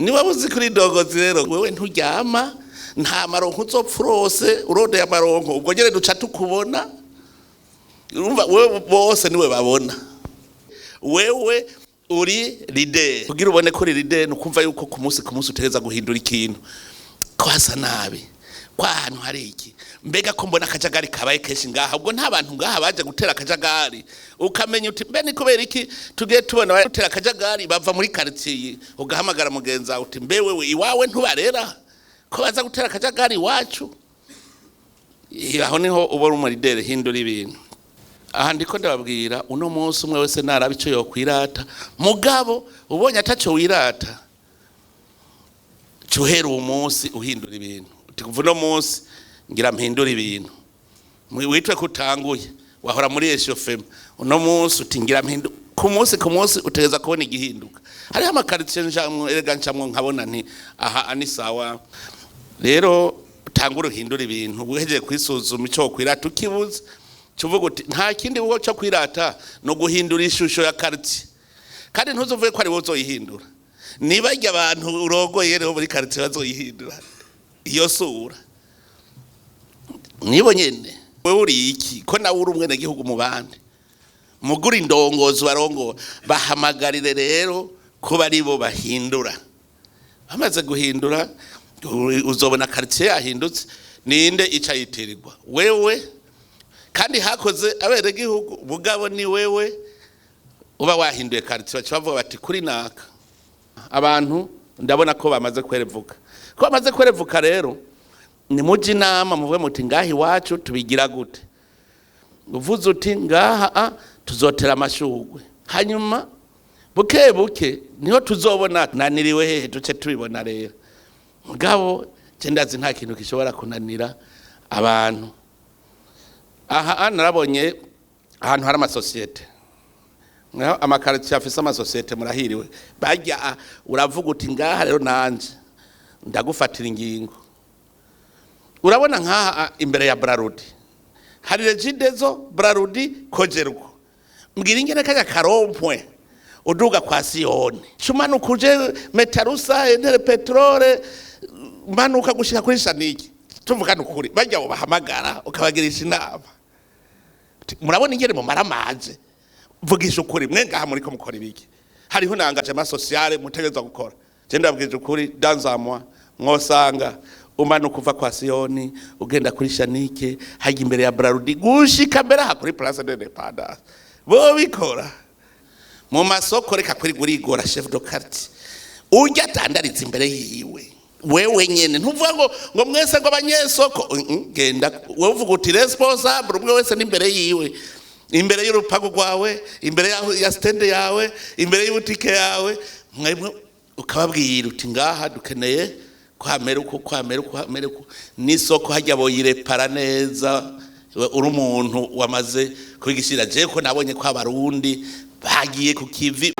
Niba uzi kuri ndongozi rero, wewe nturyama, nta maronko uzopfa urose urondeye amaronko. Ubwo nyene duca tukubona. Urumva wewe bose niwe babona. Wewe uri leader. Kugira ubone ko uri leader, ni ukumva yuko ku munsi ku munsi utegereza guhindura ikintu, ko hasa nabi, ko ahantu hari iki. Mbega ko mbona akajagari kabaye kenshi ngaha? Ubwo nta bantu ngaha baje gutera akajagari? Ukamenya uti: mbe ni kubera iki tugiye tubona gutera akajagari bava muri quartier? Ugahamagara mugenzi wawe uti: mbe wewe iwawe ntubarera ko baza gutera akajagari iwacu? Aho niho ubona umu leader. Hindura ibintu. Aha ndiko ndababwira, uno munsi umwe wese naraba ico yokwirata. Mugabo ubonye ataco wirata, cuhera uwo munsi uhindura ibintu, uti: kuva uno munsi ngira mpindura ibintu. Witwe ko utanguye, wahora muri échauffement, uno munsi uti: ngira mpindu. Ku munsi ku munsi utegeza kubona igihinduka. Hariho ama quartier njamwo, erega ncamwo nkabona nti: aha ni sawa. Rero utangure uhindura ibintu. Uhejeje kwisuzuma, ico wokwirata ukibuze, cuvuga uti: nta kindi wo cyo kwirata no guhindura ishusho ya quartier. Kandi ntuzuvuge ko ari wowe uzoyihindura, niba abantu urongoye rero muri quartier bazoyihindura iyo sura, nibo nyene. Wewe uri iki ko nawe uri umwenegihugu mu bandi, mugura indongozi barongora, bahamagarire rero ko bari bo bahindura. Bamaze guhindura, uzobona quartier yahindutse. Ninde ica yitirirwa? Wewe. Kandi hakoze abenegihugu, mugabo ni wewe uba wahinduye quartier. Baca bavuga bati: kuri naka. Abantu ndabona ko bamaze kwerevuka, ko bamaze kwerevuka. Rero nimuje inama, muvuge muti: ngaha iwacu tubigira gute? Uvuze uti: ngaha tuzotera amashurwe, hanyuma buke buke niho tuzobona naniriwe hehe, duce tubibona. Rero mugabo je ndazi nta kintu gishobora kunanira abantu. Aha narabonye ahantu hari amasosiyete. Naho ama quartier afise amasosiyete, murahiriwe. Barya uravuga uti: ngaha rero nanje ndagufatira ingingo. Urabona nkaha imbere ya Brarudi hari Regideso, Brarudi, Cogerco. Mbwira ingene kajya ka rond-point uduga kwa Siyoni, cumanuka uje Metarusa, Interpetrol, manuka gushika kuri Shaniki. Tuvugana ukuri, bajya bahamagara ukabagirisha inama. Uti: murabona ingene mumaramaje? Vugisha ukuri, mwe ngaha muriko mukora ibiki? Hariho na engagement sociale mutegerezwa gukora. Je ndabwije ukuri, dans un mois mwosanga umanuka uva kwa Siyoni ugenda kuri Shanike, hajya imbere ya Brarudi, gushika mbere aha kuri Place de l'Indépendance, bo bikora mu masoko. Reka kuri gurigora chef de quartier ujya atandariza imbere yiwe. Wewe nyene ntuvuga ngo mwese ngo abanyesoko. Genda wewe uvuga uti: responsable umwe wese n'imbere yiwe, imbere y'urupagu rwawe, imbere ya stand yawe, imbere y'ibutike yawe, mwebwe ukababwira uti: ngaha dukeneye kwamera uko, kwamera uko, kwamera uko. N'isoko hajya boyirepara neza. Uri umuntu wamaze kubigishira. Je ko nabonye ko Abarundi bagiye ku kivi.